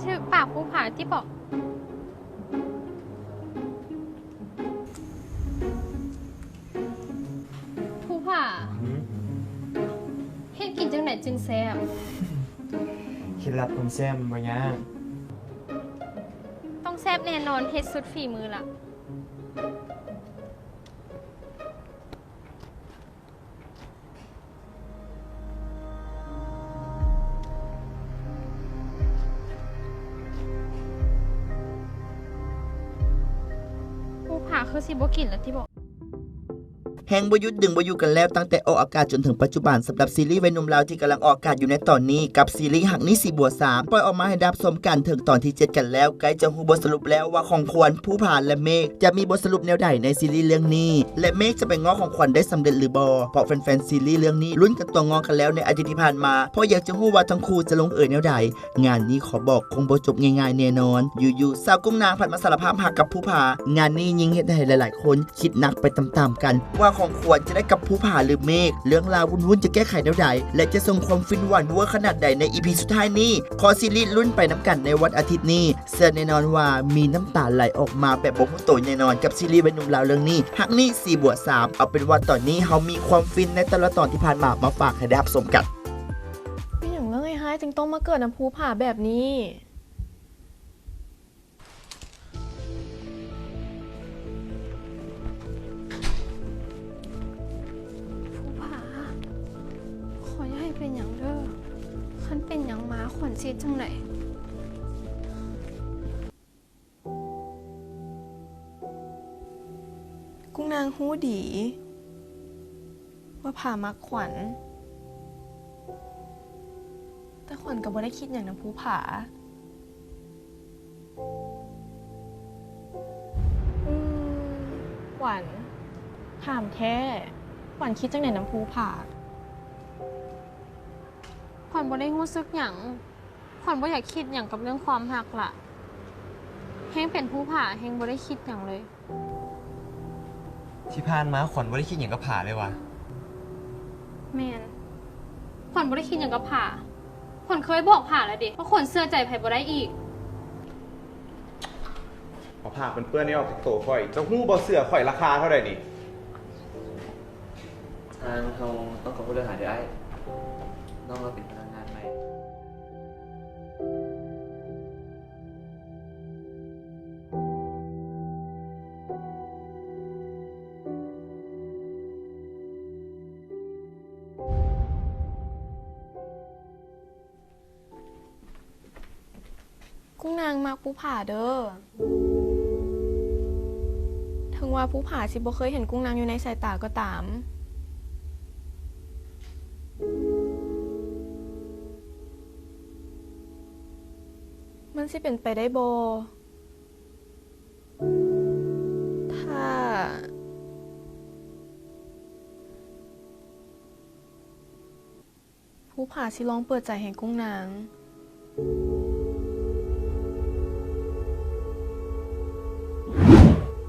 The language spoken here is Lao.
ຖືກປາກພູຜາຕິເບາະ? ພູຜາ ຫືມ? ເຮັດກິນຈັ່ງໃດຈຶ່ງແຊບ? ເຄັດລັບຄວາມແຊບມັນບໍ່ຍາກ. ຕ້ອງແຊບແນ່ນອນ, ເຮັດສຸດຝີມືລະ. ພູຜາຄືຊິບໍ່ກິນລະຕິເບາະ? ແຮງບໍ່ຢຸດດຶງບໍ່ຢູ່ກັນແລ້ວ ຕັ້ງແຕ່ອອກອາກາດຈົນເຖິງປັດຈຸບັນ ສຳລັບຊີຣີໄວໜຸ່ມລາວທີ່ກຳລັງອອກອາກາດຢູ່ໃນຕອນນີ້ ກັບຊີຣີຮັກນີ້ສີບົວສາມ ປ່ອຍອອກມາໃຫ້ໄດ້ຮັບຊົມກັນເຖິງຕອນທີເຈັດກັນແລ້ວ. ໃກ້ຈະຮູ້ບົດສະຫຼຸບແລ້ວວ່າຂອງຂວັນ, ພູຜາ ແລະ ເມກ ຈະມີບົດສະຫຼຸບແນວໃດໃນຊີຣີເລື່ອງນີ້ ແລະ ເມກຈະໄປງໍຂອງຂວັນໄດ້ສຳເລັດຫຼືບໍ່ ເພາະແຟນໆຊີຣີເລື່ອງນີ້ລຸ້ນກັນຕົວງໍກັນແລ້ວໃນອາທິດທີ່ຜ່ານມາ ເພາະຢາກຈະຮູ້ວ່າທັງຄູ່ຈະລົງເອຍແນວໃດ. ງານນີ້ຂໍບອກຄົງບໍ່ຈົບງ່າຍໆແນ່ນອນ. ຢູ່ໆ ສາວກຸ້ງນາງພັດມາສາລະພາບຮັກກັບພູຜາ. ງານນີ້ຍິ່ງເຮັດໃຫ້ຫຼາຍໆຄົນຄິດໜັກໄປຕາມໆກັນ ວ່າຂອງຂວັນຈະໄດ້ກັບພູຜາ ຫຼື ເມກ. ເລື່ອງລາວວຸ້ນໆຈະແກ້ໄຂແນວໃດ ແລະ ຈະສົ່ງຄວາມຟິນຫວານເວີຂະໜາດໃດໃນອີພີສຸດທ້າຍນີ້. ຂໍຊີຣີລຸ້ນໄປນຳກັນໃນວັນອາທິດນີ້. ເຊື່ອແນ່ນອນວ່າມີນ້ຳຕາໄຫຼອອກມາແບບບໍ່ຮູ້ໂຕແນ່ນອນກັບຊີຣີໄວໜຸ່ມລາວເລື່ອງນີ້ ຮັກນີ້ສີບົວສາມ. ເອົາເປັນວ່າຕອນນີ້ເຮົາມີຄວາມຟິນໃນແຕ່ລະຕອນທີ່ຜ່ານມາ ມາຝາກໃຫ້ໄດ້ຮັບຊົມກັນ. ເປັນຫຍັງເລື່ອງຮ້າຍໆຈຶ່ງຕ້ອງມາເກີດນຳພູຜາແບບນີ້? ພູຜາ, ຂໍຢ່າໃຫ້ເປັນຫຍັງເດີ້. ຄັນເປັນຫຍັງມາ ຂວັນຊິເຮັດຈັ່ງໃດ? ກຸ້ງນາງຮູ້ດີວ່າຜາມັກຂວັນ, ແຕ່ຂວັນກໍບໍ່ໄດ້ຄິດຫຍັງນຳພູຜາ. ອືມ, ຂວັນ, ຖາມແທ້, ຂວັນຄິດຈັ່ງໃດນຳພູຜາ? ຂວັນບໍ່ໄດ້ຮູ້ສຶກຫຍັງ. ຂວັນບໍ່ຢາກຄິດຫຍັງກັບເລື່ອງຄວາມຮັກລະ. ແຮງເປັນພູຜາ ແຮງບໍ່ໄດ້ຄິດຫຍັງເລີຍ. ທີ່ຜ່ານມາຂວັນບໍ່ໄດ້ຄິດຫຍັງກັບຜາເລີຍຫວາ? ແມ່ນ. ຂວັນບໍ່ໄດ້ຄິດຫຍັງກັບຜາ. ຂວັນເຄີຍບອກຜາແລ້ວເດ ວ່າຂວັນເຊື່ອໃຈໃຜບໍ່ໄດ້ອີກ. ເອົາຜ້າເປື້ອນໆນີ້ອອກຈາກໂຕຂ້ອຍ. ເຈົ້າຮູ້ບໍ່ເສື້ອຂ້ອຍລາຄາເທົ່າໃດນີ້? ທາງເຮົາຕ້ອງຂໍໂທດຫຼາຍໆເດີ້ອ້າຍ. ນ້ອງລາວເປັນພະນັກງານໃໝ່. ກຸ້ງນາງມັກພູຜາເດີ້. ເຖິງວ່າພູຜາຊິບໍ່ເຄີຍເຫັນກຸ້ງນາງຢູ່ໃນສາຍຕາກໍຕາມ, ມັນຊິເປັນໄປໄດ້ບໍ່ ຖ້າ ພູຜາຊິລອງເປີດໃຈໃຫ້ກຸ້ງນາງ.